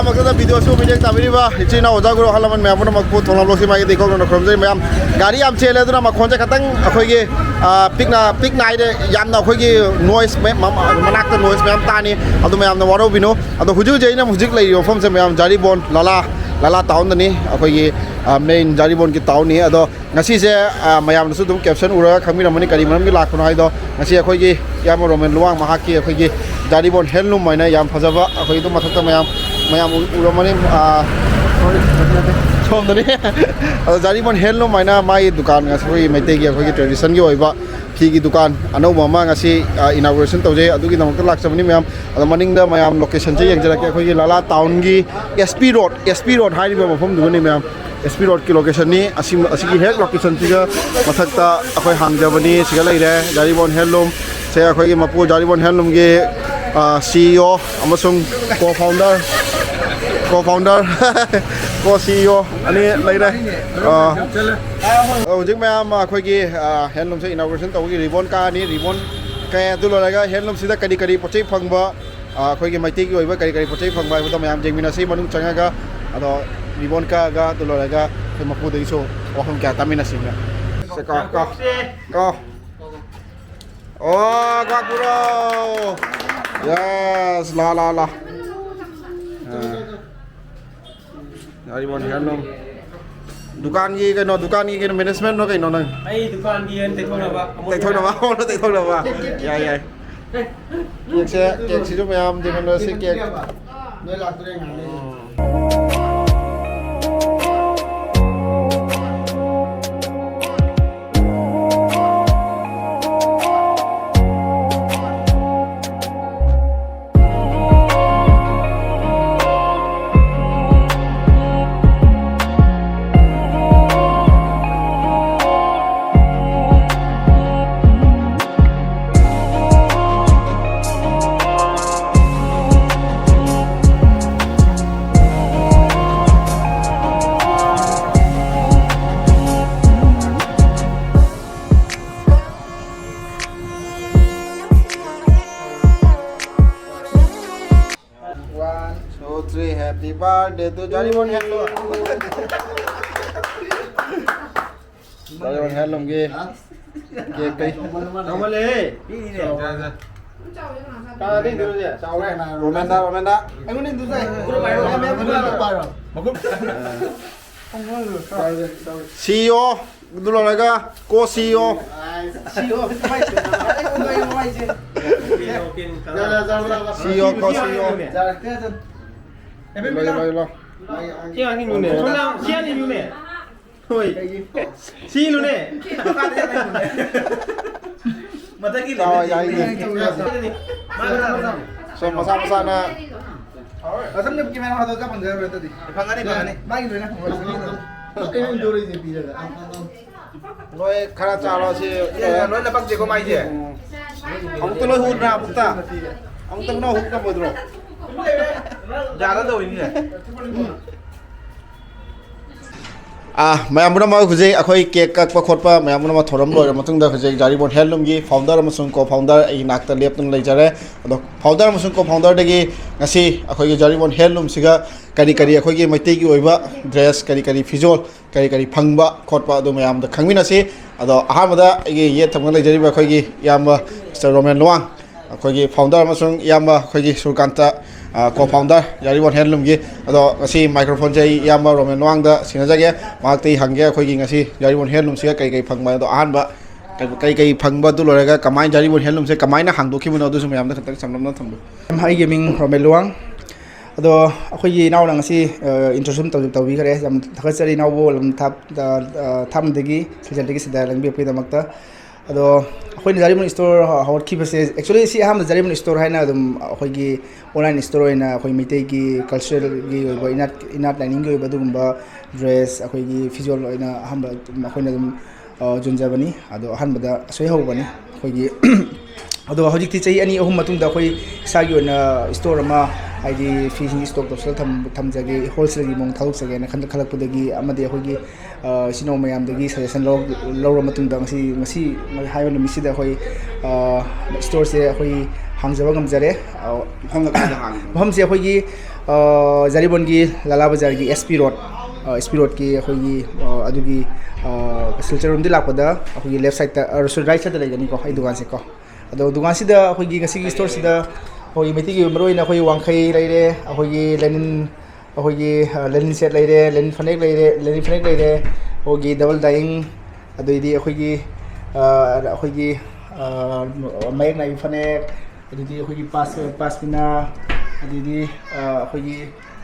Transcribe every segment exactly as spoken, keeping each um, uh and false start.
ꯃꯛꯇꯗ ꯚꯤꯗꯤꯑꯣꯁꯨ ꯃꯤꯠꯌꯦꯡ ꯇꯥꯕꯤꯔꯤꯕ ꯏꯆꯤꯟ ꯏꯅꯥꯎ ꯑꯣꯖꯥ ꯒꯨꯔꯨ ꯑꯍꯜ ꯂꯃꯟ ꯃꯌꯥꯝ ꯄꯨꯝꯅꯃꯛꯄꯨ ꯊꯧꯅꯥ ꯕ꯭ꯂꯣꯛꯁꯤ ꯃꯥꯏꯀꯩꯗꯒꯤ ꯀꯣꯛꯅꯅ ꯈꯨꯔꯨꯝꯖꯔꯤ꯫ ꯃꯌꯥꯝ ꯒꯥꯔꯤ ꯌꯥꯝ ꯆꯦꯜꯂꯦ, ꯑꯗꯨꯅ ꯃꯈꯣꯟꯁꯦ ꯈꯤꯇꯪ ꯑꯩꯈꯣꯏꯒꯤ, ꯑ, ꯄꯤꯛꯅ, ꯄꯤꯛꯅ ꯍꯥꯏꯗꯤ ꯌꯥꯝꯅ ꯑꯩꯈꯣꯏꯒꯤ ꯅꯣꯏꯁ ꯃ-, ꯃ-, ꯃꯅꯥꯛꯇ ꯅꯣꯏꯁ ꯃꯌꯥꯝ ꯇꯥꯅꯤ, ꯑꯗꯨ ꯃꯌꯥꯝꯅ ꯋꯥꯔꯧꯕꯤꯅꯨ꯫ ꯑꯗꯣ ꯍꯧꯖꯤꯛ ꯍꯧꯖꯤꯛ ꯑꯩꯅ ꯍꯧꯖꯤꯛ ꯂꯩꯔꯤꯕ ꯃꯐꯝꯁꯦ ꯃꯌꯥꯝ ꯖꯥꯔꯤꯕꯣꯟ ꯂꯥꯂꯥ, ꯂꯥꯂꯥ ꯇꯥꯎꯟꯗꯅꯤ, ꯑꯩꯈꯣꯏꯒꯤ, ꯑ, ꯃꯦꯟ ꯖꯥꯔꯤꯕꯣꯟꯒꯤ ꯇꯥꯎꯟꯅꯤ꯫ ꯑꯗꯣ ꯉꯁꯤꯁꯦ, ꯑ, ꯃꯌꯥꯝꯅꯁꯨ ꯑꯗꯨꯝ ꯀꯦꯞꯁꯟ ꯎꯔꯒ ꯈꯪꯕꯤꯔꯝꯃꯅꯤ ꯀꯔꯤ ꯃꯔꯝꯒꯤ ꯂꯥꯛꯄꯅꯣ ꯍꯥꯏꯗꯣ꯫ ꯉꯁꯤ ꯑꯩꯈꯣꯏꯒꯤ ꯏꯌꯥꯝꯕ ꯔꯣꯃꯦꯟ ꯂꯨꯋꯥꯡ ꯃꯍꯥꯛꯀꯤ ꯑꯩꯈꯣꯏꯒꯤ ꯖꯥꯔꯤꯕꯣꯟ ꯍꯦꯟꯂꯨꯝ ꯍꯥꯏꯅ ꯌꯥꯝ ꯐꯖꯕ, ꯑꯩꯈꯣꯏ ꯑꯗꯨꯝ ꯃꯊꯛꯇ ꯃꯌꯥꯝ, ꯃꯌꯥꯝ ꯎ-, ꯎꯔꯝꯃꯅꯤ, ꯑ, ꯁꯣꯝꯗꯅꯤ꯫ ꯑꯗꯣ ꯖꯥꯔꯤꯕꯣꯟ ꯍꯦꯟꯂꯨꯝ ꯍꯥꯏꯅ ꯃꯥꯒꯤ ꯗꯨꯀꯥꯟ, ꯉꯁꯤ ꯑꯩꯈꯣꯏꯒꯤ ꯃꯩꯇꯩꯒꯤ ꯑꯩꯈꯣꯏꯒꯤ ꯇ꯭ꯔꯦꯗꯤꯁꯟꯒꯤ ꯑꯣꯏꯕ ꯐꯤꯒꯤ ꯗꯨꯀꯥꯟ ꯑꯅꯧꯕ ꯑꯃ ꯉꯁꯤ, ꯑ, ꯏꯅꯥꯒꯨꯔꯦꯁꯟ ꯇꯧꯖꯩ꯫ ꯑꯗꯨꯒꯤꯗꯃꯛꯇ ꯂꯥꯛꯆꯕꯅꯤ ꯃꯌꯥꯝ꯫ ꯑꯗꯣ ꯃꯅꯤꯡꯗ ꯃꯌꯥꯝ ꯂꯣꯀꯦꯁꯟꯁꯦ ꯌꯦꯡꯖꯔꯛꯀꯦ꯫ ꯑꯩꯈꯣꯏꯒꯤ ꯂꯥꯂꯥ ꯇꯥꯎꯟꯒꯤ S P road, S P road ꯍꯥꯏꯔꯤꯕ ꯃꯐꯝꯗꯨꯗꯅꯤ ꯃꯌꯥꯝ꯫ S P ꯔꯣꯗꯀꯤ ꯂꯣꯀꯦꯁꯟꯅꯤ꯫ ꯑꯁꯤ, ꯑꯁꯤꯒꯤ ꯍꯦꯛ ꯂꯣꯀꯦꯁꯟꯁꯤꯒ ꯃꯊꯛꯇ ꯑꯩꯈꯣꯏ ꯍꯥꯡꯖꯕꯅꯤ꯫ ꯁꯤꯒ ꯂꯩꯔꯦ ꯖꯥꯔꯤꯕꯣꯟ ꯍꯦꯟꯂꯨꯝ꯫ ꯁꯦ ꯑꯩꯈꯣꯏꯒꯤ ꯃꯄꯨ ꯖꯥꯔꯤꯕꯣꯟ ꯍꯦꯟꯂꯨꯝꯒꯤ, ꯑ, ꯁꯤ ꯏ ꯑꯣ ꯑꯃꯁꯨꯡ ꯀꯣ ꯐꯥꯎꯟꯗꯔ, ꯀꯣ ꯐꯥꯎꯟꯗꯔ, ꯀꯣ ꯁꯤ ꯏ ꯑꯣ ꯑꯅꯤ ꯂꯩꯔꯦ꯫ ꯑ, ꯑꯗꯣ ꯍꯧꯖꯤꯛ ꯃꯌꯥꯝ ꯑꯩꯈꯣꯏꯒꯤ, ꯑ, ꯍꯦꯟꯂꯨꯝꯁꯦ ꯏꯅꯥꯒꯨꯔꯦꯁꯟ ꯇꯧꯕꯒꯤ ꯔꯤꯕꯣꯟ ꯀꯛꯑꯅꯤ꯫ ꯔꯤꯕꯣꯟ ꯀꯛꯑꯦ꯫ ꯑꯗꯨ ꯂꯣꯏꯔꯒ ꯍꯦꯟꯂꯨꯝꯁꯤꯗ ꯀꯔꯤ ꯀꯔꯤ ꯄꯣꯠ ꯆꯩ ꯐꯪꯕ, ꯑ, ꯑꯩꯈꯣꯏꯒꯤ ꯃꯩꯇꯩꯒꯤ ꯑꯣꯏꯕ ꯀꯔꯤ ꯀꯔꯤ ꯄꯣꯠ ꯆꯩ ꯐꯪꯕ ꯍꯥꯏꯕꯗꯣ ꯃꯌꯥꯝ ꯌꯦꯡꯃꯤꯟꯅꯁꯤ ꯃꯅꯨꯡ ꯆꯪꯉꯒ꯫ ꯑꯗꯣ ꯔꯤꯕꯣꯟ ꯀꯛꯑꯒ ꯑꯗꯨ ꯂꯣꯏꯔꯒ ꯑꯩꯈꯣꯏ ꯃꯄꯨꯗꯒꯤꯁꯨ ꯋꯥꯐꯝ ꯀꯌꯥ ꯇꯥꯃꯤꯟꯅꯁꯤ꯫ ꯁꯦ, ꯀꯛꯑꯣ, ꯀꯛꯑꯣ, ꯀꯛꯑꯣ꯫ ꯑꯣ, ꯀꯛꯄꯤꯔꯣ꯫ ꯌꯦꯁ, ꯂꯥ, ꯂꯥ, ꯂꯥ꯫ ꯑ꯫ ꯌꯥꯔꯤꯕꯣꯟ ꯍꯦꯟꯂꯨꯝ꯫ ꯗꯨꯀꯥꯟꯒꯤ ꯀꯩꯅꯣ, ꯗꯨꯀꯥꯟꯒꯤ ꯀꯩꯅꯣ, ꯃꯦꯅꯦꯖꯃꯦꯟꯠꯂꯣ ꯀꯩꯅꯣ ꯅꯪ? ꯑꯩ ꯗꯨꯀꯥꯟꯒꯤ ꯑꯣꯏꯅ ꯇꯩꯊꯣꯛꯅꯕ ꯑꯃꯨꯛ ꯇꯩꯊꯣꯛꯅꯕ, ꯑꯃꯨꯛ ꯇꯩꯊꯣꯛꯅꯕ꯫ ꯌꯥꯏ, ꯌꯥꯏ꯫ ꯀꯦꯛꯁꯦ, ꯀꯦꯛꯁꯤꯁꯨ ꯃꯌꯥꯝ ꯌꯦꯡꯍꯟꯅꯔꯁꯤ, ꯀꯦꯛ꯫ ꯅꯣꯏ ꯂꯥꯛꯇꯣꯔꯦ ꯉꯥꯏꯔꯦ꯫ ꯎꯝ꯫ Happy birthday to Jariwan Handloom. Jariwan Handloomꯒꯤ cake ꯀꯩ? ꯇꯧꯃꯜꯂꯦꯍꯦ꯫ ꯀꯥꯗꯩ ꯏꯟꯗꯨꯔꯁꯦ? ꯆꯥꯎꯔꯦ꯫ ꯔꯣꯃꯦꯟꯗ, ꯔꯣꯃꯦꯟꯗ꯫ ꯑꯩꯉꯣꯟꯗ ꯏꯟꯗꯨꯁꯦ꯫ ꯃꯈꯨꯝ꯫ CEO꯫ ꯑꯗꯨ ꯂꯣꯏꯔꯒ co CEO꯫ CEO꯫ CEO, co CEO꯫ ꯂꯣꯏ, ꯂꯣꯏ, ꯂꯣꯏ꯫ ꯁꯤ ꯑꯅꯤꯅꯨꯅꯦ꯫ ꯁꯣꯝꯅ ꯁꯤ ꯑꯅꯤꯅꯨꯅꯦ꯫ ꯍꯣꯏ꯫ ꯁꯤꯅꯨꯅꯦ꯫ ꯃꯊꯛꯀꯤ ꯆꯥꯎ, ꯌꯥꯏꯅꯦ꯫ ꯃꯥꯅ ꯁꯣꯝ ꯃꯁꯥ ꯃꯁꯥꯅ꯫ ꯃꯊꯪꯗ ꯀꯦꯃꯦꯔꯥ ꯍꯥꯟꯗꯣꯛꯑꯒ ꯐꯪꯖꯔꯔꯣꯏ ꯑꯗꯨꯗꯤ꯫ ꯐꯪꯒꯅꯤ, ꯐꯪꯒꯅꯤ꯫ ꯃꯥꯒꯤ ꯂꯣꯏꯅ ꯐꯪꯉꯔꯣꯏ꯫ ꯑꯩꯅ ꯏꯟꯗꯣꯔꯤꯁꯦ ꯄꯤꯔꯒ꯫ ꯅꯣꯏ ꯈꯔ ꯆꯥꯔꯣ ꯁꯤ꯫ ꯑꯦ, ꯂꯣꯏ ꯂꯄꯛꯁꯦꯀꯣ ꯃꯥꯏꯁꯦ꯫ ꯎꯝ꯫ ꯑꯃꯨꯛꯇ ꯂꯣꯏ ꯍꯨꯗ꯭ꯔꯥ ꯑꯃꯨꯛꯇ? ꯑꯃꯨꯛꯇ ꯍꯨꯅ ꯍꯨ ꯉꯝꯃꯣꯏꯗ꯭ꯔꯣ? ꯌꯥꯔꯗꯧꯔꯤꯅꯦ꯫ ꯑꯥ, ꯃꯌꯥꯝ ꯄꯨꯝꯅꯃꯛ ꯍꯧꯖꯤꯛ ꯑꯩꯈꯣꯏ cake ꯀꯛꯄ ꯈꯣꯠꯄ ꯃꯌꯥꯝ ꯄꯨꯝꯅꯃꯛ ꯊꯧꯔꯝ ꯂꯣꯏꯔ ꯃꯇꯨꯡꯗ ꯍꯧꯖꯤꯛ ꯖꯥꯔꯤꯕꯣꯟ Handloomꯒꯤ founder ꯑꯃꯁꯨꯡ co-founder ꯑꯩꯒꯤ ꯅꯥꯛꯇ ꯂꯦꯞꯇꯨꯅ ꯂꯩꯖꯔꯦ꯫ ꯑꯗꯣ founder ꯑꯃꯁꯨꯡ co-founderꯗꯒꯤ ꯉꯁꯤ ꯑꯩꯈꯣꯏꯒꯤ ꯖꯥꯔꯤꯕꯣꯟ Handloomꯁꯤꯒ ꯀꯔꯤ ꯀꯔꯤ ꯑꯩꯈꯣꯏꯒꯤ ꯃꯩꯇꯩꯒꯤ ꯑꯣꯏꯕ dress, ꯀꯔꯤ ꯀꯔꯤ ꯐꯤꯖꯣꯜ, ꯀꯔꯤ ꯀꯔꯤ ꯐꯪꯕ ꯈꯣꯠꯄ ꯑꯗꯨ ꯃꯌꯥꯝꯗ ꯈꯪꯃꯤꯟꯅꯁꯤ꯫ ꯑꯗꯣ ꯑꯍꯥꯟꯕꯗ ꯑꯩꯒꯤ ꯌꯦꯠ ꯊꯪꯕꯗ ꯂꯩꯖꯔꯤꯕ ꯑꯩꯈꯣꯏꯒꯤ ꯏꯌꯥꯝꯕ Mister ꯔꯣꯃꯦꯟ ꯂꯨꯋꯥꯡ, ꯑꯩꯈꯣꯏꯒꯤ founder ꯑꯃꯁꯨꯡ ꯏꯌꯥꯝꯕ ꯑꯩꯈꯣꯏꯒꯤ ꯁꯨꯔꯀꯥꯟꯇ, ꯑ, co-founder ꯖꯥꯔꯤꯕꯣꯟ Handloomꯒꯤ꯫ ꯑꯗꯣ ꯉꯁꯤ microphoneꯁꯦ ꯑꯩ ꯏꯌꯥꯝꯕ ꯔꯣꯃꯦꯟ ꯂꯨꯋꯥꯡꯗ ꯁꯤꯟꯅꯖꯒꯦ꯫ ꯃꯍꯥꯛꯇ ꯑꯩ ꯍꯪꯒꯦ ꯑꯩꯈꯣꯏꯒꯤ ꯉꯁꯤ ꯖꯥꯔꯤꯕꯣꯟ Handloomꯁꯤꯒ ꯀꯩ ꯀꯩ ꯐꯪꯕ, ꯑꯗꯣ ꯑꯍꯥꯟꯕ ꯀꯩ ꯀꯩ ꯐꯪꯕ, ꯑꯗꯨ ꯂꯣꯏꯔꯒ ꯀꯃꯥꯏꯅ ꯖꯥꯔꯤꯕꯣꯟ Handloomꯁꯦ ꯀꯃꯥꯏꯅ ꯍꯥꯡꯗꯣꯛꯈꯤꯕꯅꯣ ꯑꯗꯨꯁꯨ ꯃꯌꯥꯝꯗ ꯈꯤꯇꯪ ꯆꯝꯂꯞꯅ ꯊꯝꯕꯤꯌꯨ꯫ ꯑꯩꯒꯤ ꯃꯤꯡ ꯔꯣꯃꯦꯟ ꯂꯨꯋꯥꯡ꯫ ꯑꯗꯣ ꯑꯩꯈꯣꯏꯒꯤ ꯏꯅꯥꯎꯅ ꯉꯁꯤ, ꯑ, introduce ꯇꯧ-, ꯇꯧꯕꯤꯈꯔꯦ꯫ ꯌꯥꯝ ꯊꯥꯒꯠꯆꯔꯤ ꯏꯅꯥꯎꯕꯨ꯫ ꯂꯝ ꯊꯥꯞ-, ꯑ, ꯑ, ꯊꯥꯞꯅꯗꯒꯤ ꯁꯤꯜꯆꯔꯗꯒꯤ ꯁꯤꯗ ꯂꯦꯡꯕꯤꯔꯛꯄꯒꯤꯗꯃꯛꯇ꯫ ꯑꯗꯣ ꯑꯩꯈꯣꯏꯅ ꯖꯥꯔꯤꯕꯣꯟ store ꯍꯧꯔꯛꯈꯤꯕꯁꯦ, actually ꯁꯤ ꯑꯍꯥꯟꯕ ꯖꯥꯔꯤꯕꯣꯟ store ꯍꯥꯏꯅ ꯑꯗꯨꯝ ꯑꯩꯈꯣꯏꯒꯤ online store ꯑꯣꯏꯅ ꯑꯩꯈꯣꯏ ꯃꯩꯇꯩꯒꯤ culturalꯒꯤ ꯑꯣꯏꯕ ꯏꯅꯥꯠ, ꯏꯅꯥꯠ ꯂꯥꯏꯅꯤꯡꯒꯤ ꯑꯣꯏꯕ ꯑꯗꯨꯒꯨꯝꯕ dress, ꯑꯩꯈꯣꯏꯒꯤ ꯐꯤꯖꯣꯜ ꯑꯣꯏꯅ ꯑꯍꯥꯟꯕ ꯑꯗꯨꯝ ꯑꯩꯈꯣꯏꯅ ꯑꯗꯨꯝ, ꯑ, ꯌꯣꯟꯖꯕꯅꯤ꯫ ꯑꯗꯣ ꯑꯍꯥꯟꯕꯗ ꯑꯁꯣꯏ ꯍꯧꯕꯅꯤ ꯑꯩꯈꯣꯏꯒꯤ꯫ ꯑꯗꯣ ꯍꯧꯖꯤꯛꯇꯤ ꯆꯍꯤ ꯑꯅꯤ ꯑꯍꯨꯝ ꯃꯇꯨꯡꯗ ꯑꯩꯈꯣꯏ ꯏꯁꯥꯒꯤ ꯑꯣꯏꯅ store ꯑꯃ, ꯍꯥꯏꯗꯤ ꯐꯤꯁꯤꯡ stock ꯇꯧꯁꯤꯜꯂ ꯊꯝ-, ꯊꯝꯖꯒꯦ, wholesaleꯒꯤ ꯃꯑꯣꯡ ꯊꯥꯗꯣꯛꯆꯒꯦꯅ ꯈꯟ-, ꯈꯜꯂꯛꯄꯗꯒꯤ, ꯑꯃꯗꯤ ꯑꯩꯈꯣꯏꯒꯤ, ꯑ, ꯏꯆꯤꯟ ꯏꯅꯥꯎ ꯃꯌꯥꯝꯗꯒꯤ suggestion ꯂꯧ-, ꯂꯧꯔ ꯃꯇꯨꯡꯗ ꯉꯁꯤ, ꯉꯁꯤ ꯍꯥꯏꯕ ꯅꯨꯃꯤꯠꯁꯤꯗ ꯑꯩꯈꯣꯏ, ꯑ, storeꯁꯦ ꯑꯩꯈꯣꯏ ꯍꯥꯡꯖꯕ ꯉꯝꯖꯔꯦ꯫ ꯑ, ꯃꯐꯝꯅ ꯀꯗꯥꯏꯗ ꯍꯥꯡꯉꯤꯅꯣ? ꯃꯐꯝꯁꯦ ꯑꯩꯈꯣꯏꯒꯤ, ꯑ, ꯖꯥꯔꯤꯕꯣꯟꯒꯤ ꯂꯥꯂꯥ ꯕꯖꯥꯔꯒꯤ S P Road, ꯑ, S P Roadꯀꯤ ꯑꯩꯈꯣꯏꯒꯤ, ꯑ, ꯑꯗꯨꯒꯤ, ꯑ, ꯁꯤꯜꯆꯔ ꯔꯣꯝꯗꯒꯤ ꯂꯥꯛꯄꯗ ꯑꯩꯈꯣꯏꯒꯤ left sideꯇ, ꯑ, right sideꯇ ꯂꯩꯒꯅꯤꯀꯣ ꯑꯩ ꯗꯨꯀꯥꯟꯁꯦꯀꯣ꯫ ꯑꯗꯣ ꯗꯨꯀꯥꯟꯁꯤꯗ ꯑꯩꯈꯣꯏꯒꯤ ꯉꯁꯤꯒꯤ storeꯁꯤꯗ ꯑꯩꯈꯣꯏꯒꯤ ꯃꯩꯇꯩꯒꯤ ꯑꯣꯏꯕ ꯃꯔꯨꯑꯣꯏꯅ ꯑꯩꯈꯣꯏꯒꯤ ꯋꯥꯡꯈꯩ ꯂꯩꯔꯦ, ꯑꯩꯈꯣꯏꯒꯤ ꯂꯦꯅꯤꯟ, ꯑꯩꯈꯣꯏꯒꯤ, ꯑ, ꯂꯦꯅꯤꯟ set ꯂꯩꯔꯦ, ꯂꯦꯅꯤꯟ ꯐꯅꯦꯛ ꯂꯩꯔꯦ, ꯂꯦꯅꯤꯟ ꯐꯅꯦꯛ ꯂꯩꯔꯦ, ꯑꯩꯈꯣꯏꯒꯤ double dyeing, ꯑꯗꯩꯗꯤ ꯑꯩꯈꯣꯏꯒꯤ, ꯑ, ꯑꯩꯈꯣꯏꯒꯤ, ꯑ, ꯃꯌꯦꯛ ꯅꯥꯏꯕꯤ ꯐꯅꯦꯛ, ꯑꯗꯩꯗꯤ ꯑꯩꯈꯣꯏꯒꯤ ꯄꯥꯁ-, ꯄꯥꯁꯃꯤꯅꯥ, ꯑꯗꯩꯗꯤ, ꯑ, ꯑꯩꯈꯣꯏꯒꯤ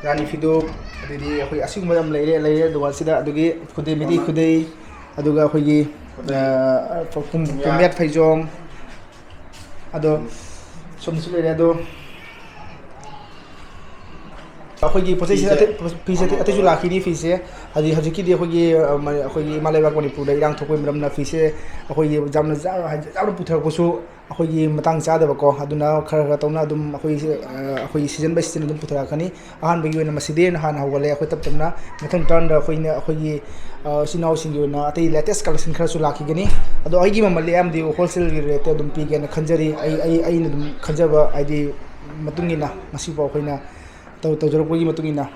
ꯔꯥꯅꯤ ꯐꯤꯗꯨꯛ, ꯑꯗꯩꯗꯤ ꯑꯩꯈꯣꯏ ꯑꯁꯤꯒꯨꯝꯕ ꯌꯥꯝ ꯂꯩꯔꯦ, ꯂꯩꯔꯦ ꯗꯨꯀꯥꯟꯁꯤꯗ꯫ ꯑꯗꯨꯒꯤ ꯈꯨꯗꯩ, ꯃꯤꯗꯤ ꯈꯨꯗꯩ, ꯑꯗꯨꯒ ꯑꯩꯈꯣꯏꯒꯤ, ꯑ, ꯄꯨꯝ-, ꯄꯨꯝꯌꯥꯠ ꯐꯩꯖꯣꯝ, ꯑꯗꯣ ꯁꯣꯝꯗꯁꯨ ꯂꯩꯔꯦ꯫ ꯑꯗꯣ ꯑꯩꯈꯣꯏꯒꯤ ꯄꯣꯠ ꯆꯩꯁꯦ ꯐꯤꯁꯦ ꯑꯇꯩ, ꯐꯤꯁꯦ ꯑꯇꯩ, ꯑꯇꯩꯁꯨ ꯂꯥꯛꯈꯤꯅꯤ꯫ ꯐꯤꯁꯦ ꯍꯥꯏꯗꯤ ꯍꯧꯖꯤꯛꯀꯤꯗꯤ ꯑꯩꯈꯣꯏꯒꯤ, ꯑ, ꯃ-, ꯑꯩꯈꯣꯏꯒꯤ ꯏꯃꯥ ꯂꯩꯕꯥꯛ ꯃꯅꯤꯄꯨꯔꯗ ꯏꯔꯥꯡ ꯊꯣꯛꯄꯒꯤ ꯃꯔꯝꯅ ꯐꯤꯁꯦ ꯑꯩꯈꯣꯏꯒꯤ ꯌꯥꯝꯅ ꯆꯥ-, ꯍꯥꯏꯗꯤ ꯌꯥꯝꯅ ꯄꯨꯊꯔꯛꯄꯁꯨ ꯑꯩꯈꯣꯏꯒꯤ ꯃꯇꯥꯡ ꯆꯥꯗꯕꯀꯣ꯫ ꯑꯗꯨꯅ ꯈꯔ ꯈꯔ ꯇꯧꯅ ꯑꯗꯨꯝ ꯑꯩꯈꯣꯏꯒꯤ, ꯑ, ꯑꯩꯈꯣꯏꯒꯤ season by season ꯑꯗꯨꯝ ꯄꯨꯊꯔꯛꯀꯅꯤ꯫ ꯑꯍꯥꯟꯕꯒꯤ ꯑꯣꯏꯅ ꯃꯁꯤꯗꯒꯤ ꯑꯣꯏꯅ ꯍꯥꯟꯅ ꯍꯧꯒꯠꯂꯦ꯫ ꯑꯩꯈꯣꯏ ꯇꯞ ꯇꯞꯅ ꯃꯊꯪ turnꯗ ꯑꯩꯈꯣꯏꯅ, ꯑꯩꯈꯣꯏꯒꯤ, ꯑ, ꯏꯆꯤꯟ ꯏꯅꯥꯎꯁꯤꯡꯒꯤ ꯑꯣꯏꯅ ꯑꯇꯩ latest collection ꯈꯔꯁꯨ ꯂꯥꯛꯈꯤꯒꯅꯤ꯫ ꯑꯗꯣ ꯑꯩꯒꯤ ꯃꯃꯜꯗꯤ ꯑꯌꯥꯝꯕꯗꯤ wholesaleꯒꯤ rateꯇ ꯑꯗꯨꯝ ꯄꯤꯒꯦꯅ ꯈꯟꯖꯔꯤ꯫ ꯑꯩ, ꯑꯩ, ꯑꯩꯅ ꯑꯗꯨꯝ ꯈꯟꯖꯕ ꯍꯥꯏꯗꯤ ꯃꯇꯨꯡ ꯏꯟꯅ ꯉꯁꯤꯐꯥꯎ ꯑꯩꯈꯣꯏꯅ ꯇꯧ-, ꯇꯧꯖꯔꯛꯄꯒꯤ ꯃꯇꯨꯡ ꯏꯟꯅ꯫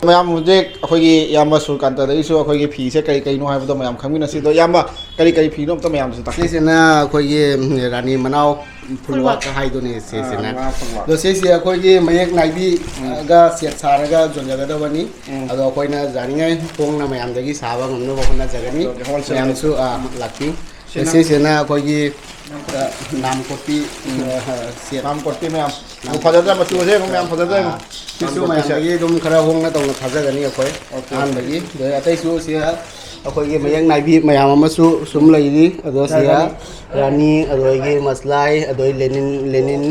ꯃꯌꯥꯝ ꯍꯧꯖꯤꯛ ꯑꯩꯈꯣꯏꯒꯤ ꯏꯌꯥꯝꯕ ꯁꯨꯔꯀꯥꯟꯇꯗꯒꯤꯁꯨ ꯑꯩꯈꯣꯏꯒꯤ ꯐꯤꯁꯦ ꯀꯔꯤ ꯀꯔꯤꯅꯣ ꯍꯥꯏꯕꯗꯣ ꯃꯌꯥꯝ ꯈꯪꯃꯤꯟꯅꯁꯤ꯫ ꯑꯗꯣ ꯏꯌꯥꯝꯕ, ꯀꯔꯤ ꯀꯔꯤ ꯐꯤꯅꯣ ꯑꯝꯇ ꯃꯌꯥꯝꯗꯁꯨ ꯇꯥꯛꯄꯤꯌꯨ꯫ ꯁꯤꯁꯤꯅ ꯑꯩꯈꯣꯏꯒꯤ, ꯎꯝ, ꯔꯥꯅꯤ ꯃꯅꯥꯎ ꯐꯨꯜꯋꯥꯛ ꯍꯥꯏꯗꯨꯅꯦ ꯁꯤꯁꯤꯅ꯫ ꯑꯥ, ꯃꯅꯥꯎ ꯐꯨꯜꯋꯥꯛ꯫ ꯑꯗꯣ ꯁꯤꯁꯦ ꯑꯩꯈꯣꯏꯒꯤ ꯃꯌꯦꯛ ꯅꯥꯏꯕꯤꯒ set ꯁꯥꯔꯒ ꯌꯣꯟꯖꯒꯗꯕꯅꯤ꯫ ꯎꯝ꯫ ꯑꯗꯣ ꯑꯩꯈꯣꯏꯅ ꯌꯥꯔꯤꯉꯩ ꯍꯣꯡꯅ ꯃꯌꯥꯝꯗꯒꯤ ꯁꯥꯕ ꯉꯝꯅꯕ ꯍꯣꯠꯅꯖꯒꯅꯤ꯫ ꯑꯗꯨꯗꯤ wholesale ꯃꯌꯥꯝꯁꯨ, ꯑꯥ, ꯂꯥꯛꯄꯤꯌꯨ꯫ ꯁꯤꯅ ꯁꯤꯁꯤꯅ ꯑꯩꯈꯣꯏꯒꯤ, ꯑ, ꯅꯥꯝ ꯀꯣꯠꯄꯤ, ꯎꯝ꯫ ꯑ, set꯫ ꯅꯥꯝ ꯀꯣꯠꯄꯤ ꯃꯌꯥꯝ꯫ ꯑꯗꯨ ꯐꯖꯗ꯭ꯔꯥ? ꯃꯆꯨꯁꯦ ꯑꯗꯨꯝ ꯃꯌꯥꯝ ꯐꯖꯗ꯭ꯔꯥ? ꯑꯥ꯫ ꯁꯤꯁꯨ ꯅꯥꯝ ꯀꯣꯠꯄꯤꯁꯦ꯫ ꯃꯌꯥꯝꯗꯒꯤ ꯑꯗꯨꯝ ꯈꯔ ꯍꯣꯡꯅ ꯇꯧꯅ ꯊꯥꯖꯒꯅꯤ ꯑꯩꯈꯣꯏ꯫ OK, OK꯫ ꯑꯍꯥꯟꯕꯒꯤ꯫ ꯑꯗꯩ ꯑꯇꯩꯁꯨ ꯁꯤ ꯑꯩꯈꯣꯏꯒꯤ ꯃꯌꯦꯛ ꯅꯥꯏꯕꯤ ꯃꯌꯥꯝ ꯑꯃꯁꯨ ꯁꯨꯝ ꯂꯩꯔꯤ꯫ ꯑꯗꯣ ꯁꯤ ꯔꯥꯅꯤ꯫ ꯔꯥꯅꯤ, ꯑꯗꯒꯤ ꯃꯁꯂꯥꯏ, ꯑꯗꯩ ꯂꯦꯅꯤꯟ, ꯂꯦꯅꯤꯟ,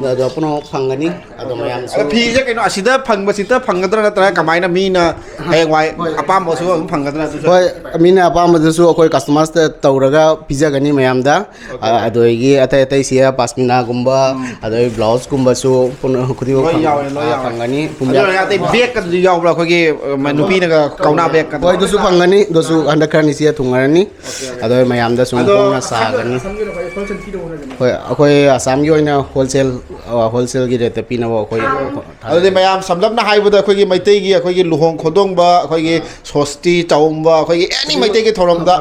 ꯑꯗꯣ ꯄꯨꯝꯅꯃꯛ ꯐꯪꯒꯅꯤ꯫ ꯑꯗꯣ ꯃꯌꯥꯝꯁꯨ ꯑꯗꯣ ꯐꯤꯁꯦ ꯀꯩꯅꯣ, ꯑꯁꯤꯗ ꯐꯪꯕꯁꯤꯗ ꯐꯪꯒꯗ꯭ꯔꯥ, ꯅꯠꯇ꯭ꯔꯒ ꯀꯃꯥꯏꯅ ꯃꯤꯅ ꯍꯌꯦꯡꯋꯥꯏ ꯍꯣꯏ꯫ ꯑꯄꯥꯝꯕꯁꯨ ꯑꯗꯨꯝ ꯐꯪꯒꯗ꯭ꯔꯥ? ꯑꯗꯨꯁꯨ ꯍꯣꯏ, ꯃꯤꯅ ꯑꯄꯥꯝꯕꯗꯁꯨ ꯑꯩꯈꯣꯏ customizeꯇ ꯇꯧꯔꯒ ꯄꯤꯖꯒꯅꯤ ꯃꯌꯥꯝꯗ꯫ OK꯫ ꯑ-, ꯑꯗꯒꯤ ꯑꯇꯩ ꯑꯇꯩ ꯁꯤ ꯄꯥꯁꯃꯤꯅꯥꯒꯨꯝꯕ, ꯎꯝ꯫ ꯑꯗꯩ ꯕ꯭ꯂꯥꯎꯁꯀꯨꯝꯕꯁꯨ ꯄꯨꯝꯅ-, ꯈꯨꯗꯤꯡꯃꯛ ꯂꯣꯏ ꯐꯪ-, ꯌꯥꯎꯋꯦ, ꯂꯣꯏ ꯑ, ꯌꯥꯎꯋꯦ꯫ ꯐꯪꯒꯅꯤ꯫ ꯑꯗꯨ ꯄꯨꯝꯌꯥꯠ ꯑꯣꯏꯔꯒ ꯑꯇꯩ bag ꯀꯗꯨꯗꯤ ꯌꯥꯎꯕ꯭ꯔꯥ? ꯑꯩꯈꯣꯏꯒꯤ, ꯑ, ꯃ-, ꯅꯨꯄꯤꯅꯒ ꯀꯧꯅꯥ bag ꯀꯗꯣ? ꯍꯣꯏ, ꯑꯗꯨꯁꯨ ꯐꯪꯒꯅꯤ꯫ ꯑꯗꯨꯁꯨ ꯍꯟꯗꯛ ꯈꯔꯅꯤ ꯁꯤꯗ ꯊꯨꯡꯉꯔꯅꯤ꯫ OK, OK꯫ ꯑꯗꯣ ꯃꯌꯥꯝꯗ ꯁꯨꯝ ꯑꯗꯣ ꯍꯣꯡꯅ ꯑꯁꯥꯝꯒꯤ ꯑꯣꯏꯅ, ꯁꯥꯒꯅꯤ꯫ ꯑꯁꯥꯝꯒꯤ ꯑꯣꯏꯅ ꯑꯩꯈꯣꯏ wholesale ꯄꯤꯗꯧꯕ ꯅꯠꯇ꯭ꯔꯅꯦ? ꯍꯣꯏ, ꯑꯩꯈꯣꯏ ꯑꯁꯥꯝꯒꯤ ꯑꯣꯏꯅ wholesale ꯍꯣꯜꯁꯦꯜꯒꯤ ꯔꯦꯠꯇ ꯄꯤꯅꯕ ꯑꯩꯈꯣꯏ ꯑꯗꯨꯗꯤ ꯃꯌꯥꯝ ꯁꯝꯂꯞꯅ ꯍꯥꯏꯕꯗ ꯑꯩꯈꯣꯏꯒꯤ ꯃꯩꯇꯩꯒꯤ ꯑꯩꯈꯣꯏꯒꯤ ꯂꯨꯍꯣꯡ ꯈꯣꯡꯗꯣꯡꯕ, ꯑꯩꯈꯣꯏꯒꯤ ꯁꯣꯁꯇꯤ ꯆꯥꯎꯝꯕ, ꯑꯩꯈꯣꯏꯒꯤ ꯑꯦꯅꯤ ꯃꯩꯇꯩꯒꯤ ꯊꯧꯔꯝꯗ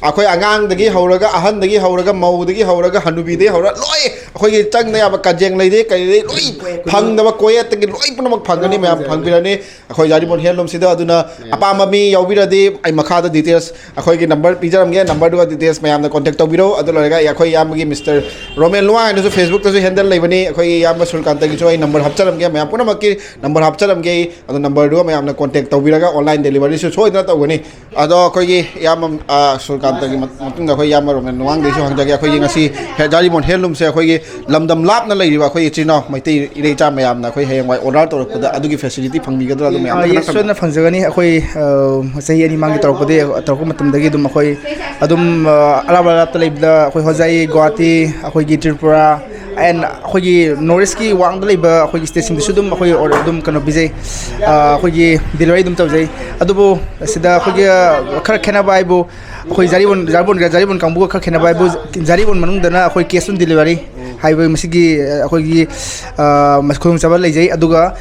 ꯑꯩꯈꯣꯏ ꯑꯉꯥꯡꯗꯒꯤ ꯍꯧꯔꯒ, ꯑꯍꯟꯗꯒꯤ ꯍꯧꯔꯒ, ꯃꯧꯗꯒꯤ ꯍꯧꯔꯒ, ꯍꯅꯨꯕꯤꯗꯒꯤ ꯍꯧꯔ ꯂꯣꯏ ꯑꯩꯈꯣꯏꯒꯤ ꯆꯪꯗ ꯌꯥꯕ ꯀꯖꯦꯡ ꯂꯩꯗꯩ ꯀꯔꯤꯗꯩ ꯂꯣꯏ ꯐꯪꯗꯕ ꯀꯣꯌꯦꯠꯇꯒꯤ ꯂꯣꯏ ꯄꯨꯝꯅꯃꯛ ꯐꯪꯒꯅꯤ, ꯃꯌꯥꯝ ꯐꯪꯕꯤꯔꯅꯤ꯫ ꯑꯩꯈꯣꯏ ꯖꯥꯔꯤꯃꯣꯟ ꯍꯦꯟꯂꯨꯝꯁꯤꯗ꯫ ꯑꯗꯨꯅ ꯑꯄꯥꯝꯕ ꯃꯤ ꯌꯥꯎꯕꯤꯔꯗꯤ ꯑꯩ ꯃꯈꯥꯗ ꯗꯤꯇꯦꯜꯁ ꯑꯩꯈꯣꯏꯒꯤ ꯅꯝꯕꯔ ꯄꯤꯖꯔꯝꯒꯦ, ꯅꯝꯕꯔꯗꯨꯒ ꯗꯤꯇꯦꯜꯁ ꯃꯌꯥꯝꯅ ꯀꯣꯟꯇꯦꯛ ꯇꯧꯕꯤꯔꯣ꯫ ꯑꯗꯨ ꯂꯣꯏꯔꯒ ꯑꯩ, ꯑꯩꯈꯣꯏ ꯏꯌꯥꯝꯕꯒꯤ ꯃꯤꯁꯇꯔ ꯔꯣꯃꯦꯟ ꯂꯨꯋꯥꯡ ꯍꯥꯏꯅꯁꯨ ꯐꯦꯁꯕꯨꯛꯇꯁꯨ ꯍꯦꯟꯗꯜ ꯂꯩꯕꯅꯤ꯫ ꯑꯩꯈꯣꯏꯒꯤ ꯏꯌꯥꯝꯕ ꯁꯨꯔꯀꯥꯟꯇꯒꯤꯁꯨ ꯑꯩ ꯅꯝꯕꯔ ꯍꯥꯞꯆꯔꯝꯒꯦ, ꯃꯌꯥꯝ ꯄꯨꯝꯅꯃꯛꯀꯤ ꯅꯝꯕꯔ ꯍꯥꯞꯆꯔꯝꯒꯦ ꯑꯩ꯫ ꯑꯗꯨ ꯅꯝꯕꯔꯗꯨꯒ ꯃꯌꯥꯝꯅ ꯀꯣꯟꯇꯦꯛ ꯇꯧꯕꯤꯔꯒ ꯑꯣꯟꯂꯥꯏꯟ ꯗꯦꯂꯤꯚꯔꯤꯁꯨ ꯁꯣꯏꯗꯅ ꯇꯧꯒꯅꯤ꯫ ꯑꯗꯣ ꯑꯩꯈꯣꯏꯒꯤ ꯏꯌꯥꯝꯕ, ꯑ, ꯁꯨꯔꯀꯥꯟꯇꯒꯤ ꯃ-, ꯃꯇꯨꯡꯗ ꯑꯩꯈꯣꯏ ꯏꯌꯥꯝꯕ ꯔꯣꯃꯦꯟ ꯂꯨꯋꯥꯡꯗꯒꯤꯁꯨ ꯍꯪꯖꯒꯦ꯫ ꯑꯩꯈꯣꯏꯒꯤ ꯉꯁꯤ ꯍꯦ-, ꯖꯥꯔꯤꯃꯣꯟ ꯍꯦꯟꯂꯨꯝꯁꯦ ꯑꯩꯈꯣꯏꯒꯤ ꯂꯝꯗꯝ ꯂꯥꯞꯅ ꯂꯩꯔꯤꯕ ꯑꯩꯈꯣꯏ ꯏꯆꯤꯜ ꯏꯅꯥꯎ ꯃꯩꯇꯩ ꯏꯔꯩ ꯏꯆꯥ ꯃꯌꯥꯝꯅ ꯑꯩꯈꯣꯏ ꯍꯌꯦꯡꯋꯥꯏ ꯑꯣꯔꯗꯔ ꯇꯧꯔꯛꯄꯗ ꯑꯗꯨꯒꯤ ꯐꯦꯁꯤꯂꯤꯇꯤ ꯐꯪꯕꯤꯒꯗ꯭ꯔꯥ? ꯑꯗꯨ ꯃꯌꯥꯝ ꯑ, ꯈꯤꯇꯪ ꯌꯦꯁ, ꯊꯝꯕꯤꯌꯨ꯫ ꯁꯣꯏꯗꯅ ꯐꯪꯖꯒꯅꯤ꯫ ꯑꯩꯈꯣꯏ, ꯑ, ꯆꯍꯤ ꯑꯅꯤ ꯃꯃꯥꯡꯒꯤ ꯇꯧꯔꯛꯄꯗꯒꯤ, ꯇꯧꯔꯛꯄ ꯃꯇꯝꯗꯒꯤ ꯑꯗꯨꯝ ꯑꯩꯈꯣꯏ ꯑꯗꯨꯝ, ꯑ, ꯑꯔꯥꯞ ꯑꯔꯥꯞꯇ ꯂꯩꯕꯗ ꯑꯩꯈꯣꯏ ꯍꯣꯖꯥꯏ, ꯒꯨꯋꯥꯍꯥꯇꯤ, ꯑꯩꯈꯣꯏꯒꯤ ꯇ꯭ꯔꯤꯄꯨꯔꯥ, ꯑꯦꯟ ꯑꯩꯈꯣꯏꯒꯤ ꯅꯣꯔꯠ ꯏꯁꯀꯤ ꯋꯥꯡꯗ ꯂꯩꯕ ꯑꯩꯈꯣꯏꯒꯤ ꯁ꯭ꯇꯦꯠꯁꯤꯡꯗꯁꯨ ꯑꯗꯨꯝ ꯑꯩꯈꯣꯏ ꯑꯣꯔ-, ꯑꯗꯨꯝ ꯀꯩꯅꯣ ꯄꯤꯖꯩ, ꯑ, ꯑꯩꯈꯣꯏꯒꯤ ꯗꯤꯂꯤꯚꯔꯤ ꯑꯗꯨꯝ ꯇꯧꯖꯩ꯫ ꯑꯗꯨꯕꯨ ꯁꯤꯗ ꯑꯩꯈꯣꯏꯒꯤ, ꯑ, ꯈꯔ ꯈꯦꯠꯅꯕ ꯍꯥꯏꯕꯨ ꯑꯩꯈꯣꯏ ꯖꯥꯔꯤꯕꯣꯟ, ꯖꯥꯔꯤꯕꯣꯟ, ꯖꯥꯔꯤꯕꯣꯟ ꯀꯥꯡꯕꯨꯒ ꯈꯔ ꯈꯦꯠꯅꯕ ꯍꯥꯏꯕꯨ ꯖꯥꯔꯤꯕꯣꯟ ꯃꯅꯨꯡꯗꯅ ꯑꯩꯈꯣꯏ cash on delivery ꯍꯥꯏꯕ ꯃꯁꯤꯒꯤ, ꯑ, ꯑꯩꯈꯣꯏꯒꯤ, ꯑ, ꯃꯁ-, ꯈꯨꯗꯣꯡꯆꯥꯕ ꯂꯩꯖꯩ꯫ ꯑꯗꯨꯒ,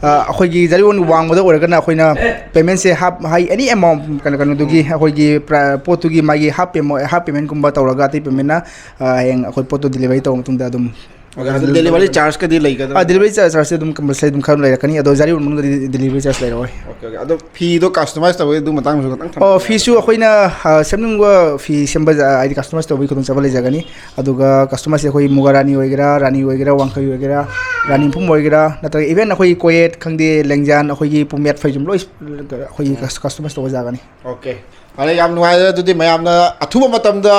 ꯑ, ꯑꯩꯈꯣꯏꯒꯤ ꯖꯥꯔꯤꯕꯣꯟ ꯋꯥꯡꯃꯗ ꯑꯣꯏꯔꯒꯅ ꯑꯩꯈꯣꯏꯅ ꯄꯦꯃꯦꯟꯁꯦ half, ꯍꯥꯏ, any amount, ꯀꯩꯅꯣ, ꯀꯩꯅꯣꯗꯨꯒꯤ ꯑꯩꯈꯣꯏꯒꯤ ꯄ꯭ꯔ-, ꯄꯣꯠꯇꯨꯒꯤ ꯃꯥꯒꯤ half payment, half paymentꯀꯨꯝꯕ ꯇꯧꯔꯒ ꯑꯇꯩ paymentꯅ, ꯑ, ꯍꯌꯦꯡ ꯑꯩꯈꯣꯏ ꯄꯣꯠꯇꯨ delivery ꯇꯧꯕ ꯃꯇꯨꯡꯗ ꯑꯗꯨꯝ ꯑꯗꯨ ꯗꯦꯂꯤꯚꯔꯤ ꯆꯥꯔꯖꯀꯗꯤ ꯂꯩꯒꯗ꯭ꯔꯥ? ꯑ, delivery charge, chargeꯁꯦ ꯑꯗꯨꯝ compulsory ꯑꯗꯨꯝ ꯈꯔ ꯂꯩꯔꯛꯀꯅꯤ, ꯑꯗꯣ ꯖꯥꯔꯤꯕꯣꯟ ꯃꯅꯨꯡꯗꯗꯤ delivery charge ꯂꯩꯔꯛꯑꯣꯏ꯫ Okay, okay. ꯑꯗꯣ ꯐꯤꯗꯣ customize ꯇꯧꯕꯒꯤ ꯑꯗꯨ ꯃꯇꯥꯡꯗꯁꯨ ꯈꯤꯇꯪ ꯊꯝꯕꯤꯌꯨ꯫ ꯑꯣ, ꯐꯤꯁꯨ ꯑꯩꯈꯣꯏꯅ, ꯑ, ꯁꯦꯝꯅꯤꯡꯕ ꯐꯤ ꯁꯦꯝꯕ, ꯑ, ꯍꯥꯏꯗꯤ customize ꯇꯧꯕꯒꯤ ꯈꯨꯗꯣꯡꯆꯥꯕ ꯂꯩꯖꯒꯅꯤ꯫ ꯑꯗꯨꯒ customizeꯁꯦ ꯑꯩꯈꯣꯏ ꯃꯨꯒꯥ ꯔꯥꯅꯤ ꯑꯣꯏꯒꯦꯔꯥ, ꯔꯥꯅꯤ ꯑꯣꯏꯒꯦꯔꯥ, ꯋꯥꯡꯈꯩ ꯑꯣꯏꯒꯦꯔꯥ, ꯔꯥꯅꯤ ꯃꯐꯨꯝ ꯑꯣꯏꯒꯦꯔꯥ, ꯅꯠꯇ꯭ꯔꯒ even ꯑꯩꯈꯣꯏꯒꯤ ꯀꯣꯌꯦꯠ ꯈꯪꯗꯦ, ꯂꯦꯡꯖꯥꯟ, ꯑꯩꯈꯣꯏꯒꯤ ꯄꯨꯃꯦꯠ ꯐꯩꯖꯣꯝ ꯂꯣꯏ ꯑꯩꯈꯣꯏꯒꯤ cus-, customize ꯇꯧꯕ ꯌꯥꯒꯅꯤ꯫ ꯑꯣꯀꯦ, ꯐꯔꯦ, ꯌꯥꯝ ꯅꯨꯡꯉꯥꯏꯔꯦ꯫ ꯑꯗꯨꯗꯤ ꯃꯌꯥꯝꯅ ꯑꯊꯨꯕ ꯃꯇꯝꯗ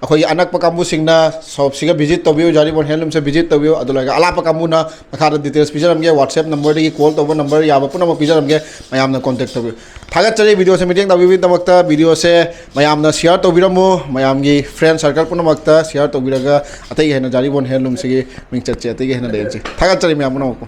ꯑꯩꯈꯣꯏꯒꯤ ꯑꯅꯛꯄ ꯀꯥꯡꯕꯨꯁꯤꯡꯅ shopꯁꯤꯒ visit ꯇꯧꯕꯤꯌꯨ, ꯖꯥꯔꯤꯕꯣꯟ ꯍꯦꯟꯂꯨꯝꯁꯦ visit ꯇꯧꯕꯤꯌꯨ꯫ ꯑꯗꯨ ꯂꯣꯏꯔꯒ ꯑꯂꯥꯞꯄ ꯀꯥꯡꯕꯨꯅ ꯃꯈꯥꯗ details ꯄꯤꯖꯔꯝꯒꯦ, WhatsApp numberꯗꯒꯤ call ꯇꯧꯕ number ꯌꯥꯕ ꯄꯨꯝꯅꯃꯛ ꯄꯤꯖꯔꯝꯒꯦ, ꯃꯌꯥꯝꯅ contact ꯇꯧꯕꯤꯌꯨ꯫ ꯊꯥꯒꯠꯆꯔꯤ videoꯁꯦ ꯃꯤꯠꯌꯦꯡ ꯇꯧꯕꯤꯕꯒꯤꯗꯃꯛꯇ꯫ Videoꯁꯦ ꯃꯌꯥꯝꯅ share ꯇꯧꯕꯤꯔꯝꯃꯨ, ꯃꯌꯥꯝꯒꯤ friend circle ꯄꯨꯝꯅꯃꯛꯇ share ꯇꯧꯕꯤꯔꯒ ꯑꯇꯩꯒꯤ ꯍꯦꯟꯅ ꯖꯥꯔꯤꯕꯣꯟ ꯍꯦꯟꯂꯨꯝꯁꯤꯒꯤ ꯃꯤꯡꯆꯠꯁꯦ ꯑꯇꯩꯒꯤ ꯍꯦꯟꯅ ꯂꯩꯍꯟꯁꯤ꯫ ꯊꯥꯒꯠꯆꯔꯤ ꯃꯌꯥꯝ ꯄꯨꯝꯅꯃꯛꯄꯨ꯫